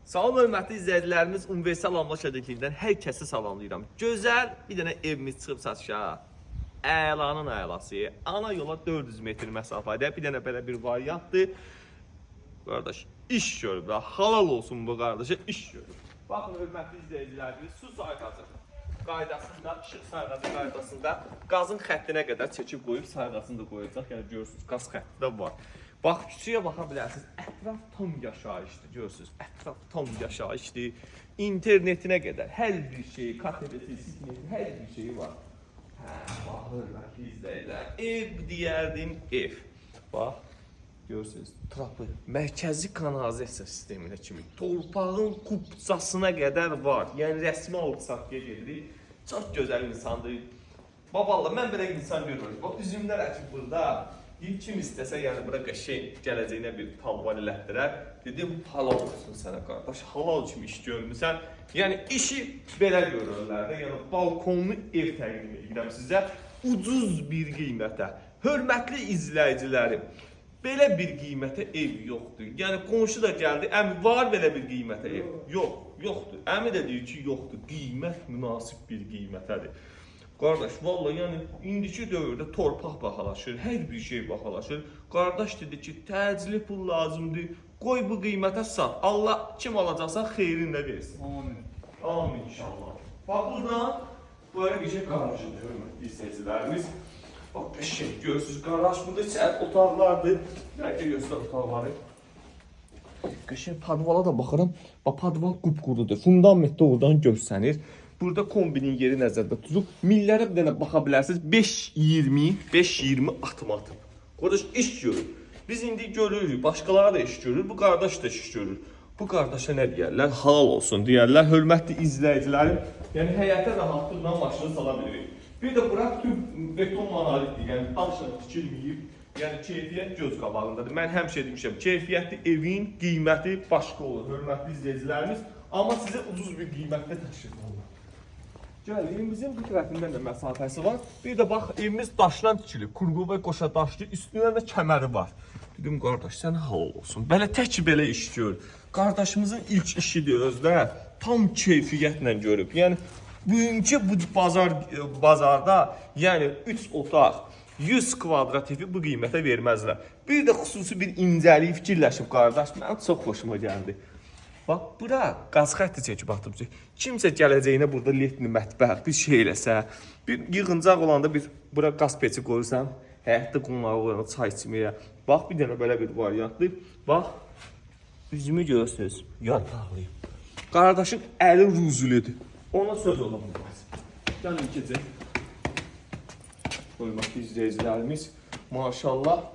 Salam hörmətli izləyicilərimiz, Universal Amlaş Agentliyindən hər kəsi salamlayıram. Gözəl bir dənə evimiz çıxıb satışa. Əlanın əlası. Ana yola 400 metr məsafədə bir dənə belə bir variantdır. Qardaş, iş görüb da, halal olsun bu qardaşa iş görüb. Baxın hörmətli izləyicilərimiz, su sayğacı qaydasında, işıq sayğacı qaydasında qazın xəttinə qədər çəkib qoyub sayğacını da qoyacaq. Yəni görürsüz, qaz xətti də var. Bax küçəyə baxa bilərsiniz. Ətraf tam yaşayışdır, görürsüz. Ətraf tam yaşayışdır. İnternetinə qədər hər bir şeyi, KTV-si, sitneti, hər bir şeyi var. Hə, bax hörmətli izləyicilər. Ev deyərdim, ev. Bax, görürsünüz, trapı mərkəzi kanalizasiya sisteminə kimi torpağın kupçasına qədər var. Yəni rəsmi alıb-satqıya gedirik. Çox gözəl insandır. Baballah, mən belə insan görmürəm. Bax, üzümlər əkib burada. Deyir, kim istəsə, yəni bura qəşəng gələcəyinə bir talvan elətdirər. Dedim, halal olsun sənə qardaş, halal kimi iş görmüsən. Yəni işi belə görürlər də. Yəni balkonlu ev təqdim edirəm sizə ucuz bir qiymətə. Hörmətli izləyicilərim, belə bir qiymətə ev yoxdur. Yəni qonşu da gəldi, əmi var belə bir qiymətə ev? Yox, yoxdur. Əmi də deyir ki, yoxdur. Qiymət münasib bir qiymətədir. Qardaş, vallahi yəni indiki dövrdə torpaq bahalaşır, hər bir şey bahalaşır. Qardaş dedi ki, təcili pul lazımdır. Qoy bu qiymətə sat. Allah kim alacaqsa xeyrinlə versin. Amin. Amin inşallah. Bax buradan böyle bir şey qarajıdır hörmətli izləyicilərimiz. Bax qəşəng görürsüz qaraj burada içəri otaqlardır. Bəlkə göstər otaqları. Qəşəng podvala da baxıram. Bax podval qupqurudur. Fundament də oradan görsənir. Burada kombinin yeri nəzərdə tutulub. Millərə bir dənə baxa bilərsiniz. 5.20, 5.20 atım atıb. Qardaş iş görür. Biz indi görürük, başqaları da iş görür, bu qardaş da iş görür. Bu qardaşa nə deyərlər? Halal olsun deyərlər. Hörmətli izləyicilərim, yəni həyətə rahatlıqla maşını sala bilirik. Bir də bura bütün beton monolitdir, yəni daşla tikilməyib. Yəni keyfiyyət göz qabağındadır. Mən həmişə demişəm, keyfiyyətli evin qiyməti başqa olur, hörmətli izləyicilərimiz. Amma sizə ucuz bir qiymətdə təşrif olunur. Gəl, evimizin bu tərəfindən də məsafəsi var. Bir də bax, evimiz daşdan tikilib. Kurqu və qoşa daşlı, üstünə də kəməri var. Dedim, qardaş, sənə halal olsun. Belə tək belə iş gör. Qardaşımızın ilk işidir özdə. Tam keyfiyyətlə görüb. Yəni bugünkü bu bazarda, yəni 3 otaq 100 kvadrat evi bu qiymətə verməzlər. Bir də xüsusi bir incəlik fikirləşib qardaş, mənim çox xoşuma gəldi. Bax, bura qaz xətti çəkib atıb. Kimsə gələcəyinə burada letni mətbəx bir şey eləsə, bir yığıncaq olanda bir bura qaz peçi qoyursan, həyətdə qonağı qoyanda çay içməyə. Bax, bir dənə belə bir variantdır. Bax, üzümü görürsünüz, yarpaqlayıb. Qardaşın əli ruzulidir. Ona söz ola bilməz. Gəlin keçək. Hörmətli izləyicilərimiz, maşallah.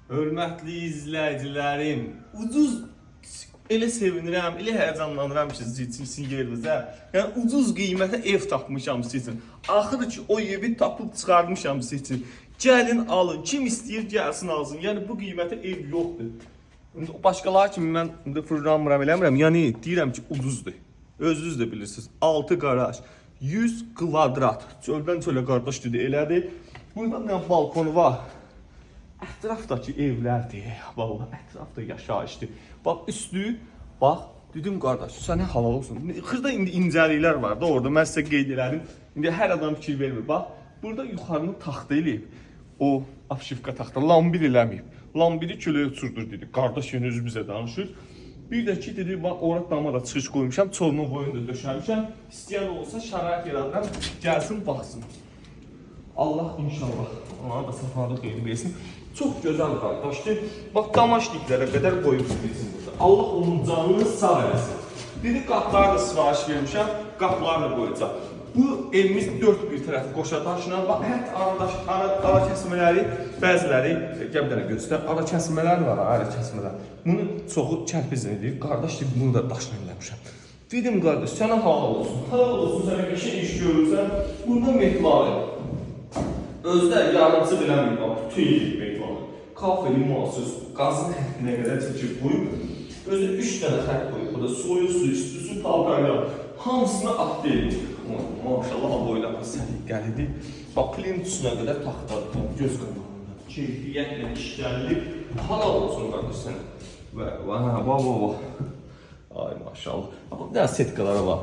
Hörmətli izləyicilərim, ucuz elə sevinirəm, elə həyəcanlanıram ki, sizin sizin yerinizə. Yəni ucuz qiymətə ev tapmışam sizin üçün. Axır ki o evi tapıb çıxarmışam sizin üçün. Gəlin alın, kim istəyir gəlsin alsın. Yəni bu qiymətə ev yoxdur. İndi başqaları kimi mən indi fırlanmıram, eləmirəm. Yəni deyirəm ki, ucuzdur. Özünüz də bilirsiniz. 6 qaraj, 100 kvadrat. Çöldən çölə qardaş dedi, elədi. Burada nə balkonu var. Ətrafdakı evlərdir. Vallahi ətrafda yaşayışdır. Bax üstü, bax dedim qardaş, sənə halal olsun. Xırda indi incəliklər var da orada mən sizə qeyd elədim. İndi hər adam fikir vermir. Bax, burada yuxarını taxta eləyib. O apşivka taxta lambir eləməyib. Lambiri küləyə uçurdur dedi. Qardaş yenə özü bizə danışır. Bir də ki dedi, bax ora dama da çıxış qoymuşam, çolunun boyunu da döşəmişəm. İstəyən olsa şərait yaradıram, gəlsin baxsın. Allah inşallah ona da səfalı xeyir versin. Çox gözəl qardaşdır. Bax damaşniklərə qədər qoyub bizim burada. Allah onun canını sağ eləsin. Dedi qapıları da sifariş vermişəm, qapıları da qoyacaq. Bu evimiz dörd bir tərəfi qoşa daşla, bax hətta ara kəsmələri, bəziləri gəl bir dənə göstər. Ara kəsmələr var, ara kəsmələr. Bunu çoxu kərpizlə eləyir. Qardaş dedi bunu da daşla eləmişəm. Dedim qardaş, sənə halal olsun. Halal olsun sənə qəşəng iş görürsən. Bunda metlalı. Özü də yarımçıq eləməyib, bax, bütün eləyib metlalı. Kafeli müasir, qazın xəttinə qədər çəkib qoyub. Özü 3 dənə xətt qoyub. Burada soyuq su, isti su, paltarlar. Hamısını atdı eləyib. Maşallah boyları səliqəlidir. Bax, plintusunə qədər taxtadır, göz qabağında. Keyfiyyətlə işlənilib. Halal olsun qardaş sənə. Və, və, va, va, va. Ay maşallah. Maşallah. Amma bir dənə setkalara bax.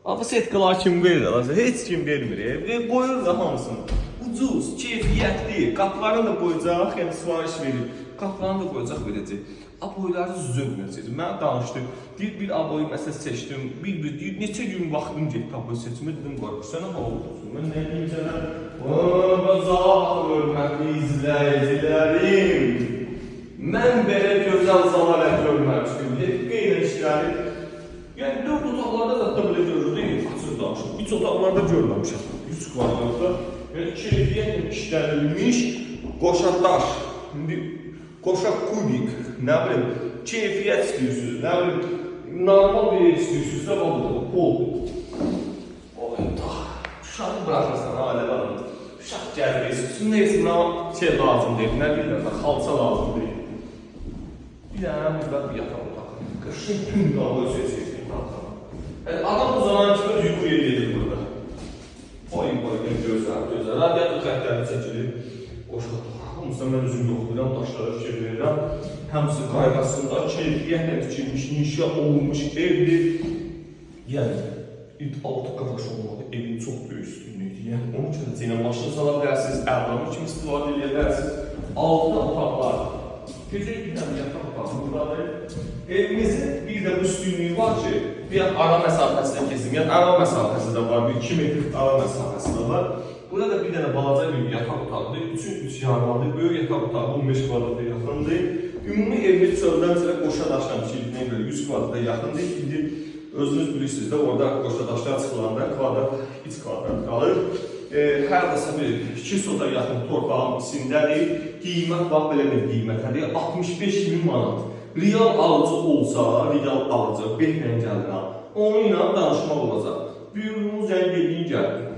Amma setkalar kim verir? Heç kim vermir. Və qoyur da hamısını. Ucuz, keyfiyyətli, qapılarını da qoyacaq, yəni sifariş verib. Qapılarını da qoyacaq verəcək. Aboyları zövqlə seçdim. Mən danışdım. Deyir bir aboyu məsəl seçdim. Bir deyir neçə gün vaxtım getdi aboy seçmə dedim qardaş sənə halal olsun. Mən nə deyim sənə? Bax, hörmətli izləyicilərim. Mən belə gözəl zal hələ görməmişdim. Qeyri işləri. Yəni 4 otaqlarda da belə görürdük, açıq danışım. 3 otaqlarda görməmişəm. 3 kvadratda. Yəni keyfiyyətlə işlənilmiş qoşa daş, indi qoşa kubik, nə bilim, keyfiyyət istəyirsiniz, nə bilim, normal bir ev istəyirsinizsə, bax bu pol. Oy, uşağı buraxırsan ailə var. Uşaq gəlir, üstündə heç nə şey lazım deyil, nə bilirlər, xalça lazım deyil. Bir dənə burada bir yataq otağı. Qışın tüm qapı seçir. Yəni adam uzanan kimi yuxu gedir burada. Oy boy, nə gözəl, gözəl. Radiator xəttləri çəkilir. Qoşa hamısını mən özüm yoxlayıram, daşlara fikir verirəm. Hamısı qaydasında, keyfiyyətlə tikilmiş, inşa olunmuş evdir. Yəni altı qaraj olmalı evin çox böyük üstünlüyüdür. Yəni onun üçün də maşın sala bilərsiniz, ərdamı kimi istifadə edə bilərsiniz. Altı otaqlar. Gecə bir dənə yataq otağı buradadır. Evimizin bir də bu üstünlüyü var ki, bir ara məsafəsi də kesim. Yəni ara məsafəsi də var, bir 2 metr ara məsafəsi də var. Burada da bir dənə balaca bir yataq otağıdır. 3-ün 3 yarımadır. Böyük yataq otağı 15 kvadrata yaxındır. Ümumi evimiz çöldən çölə qoşa daşla tikildiyinə görə 100 kvadrata yaxındır. İndi özünüz bilirsiniz də orada qoşa daşlar çıxılanda kvadrat, 3 kvadrat qalır. Hardasa bir 2 sota yaxın torpağın içindədir. Qiymət bax belə bir qiymətədir. 65 min manat. Real alıcı olsa, real alıcı 5 ilə gəlir. Onu ilə danışmaq olacaq. Buyurunuz, zəng eləyin, gəlin.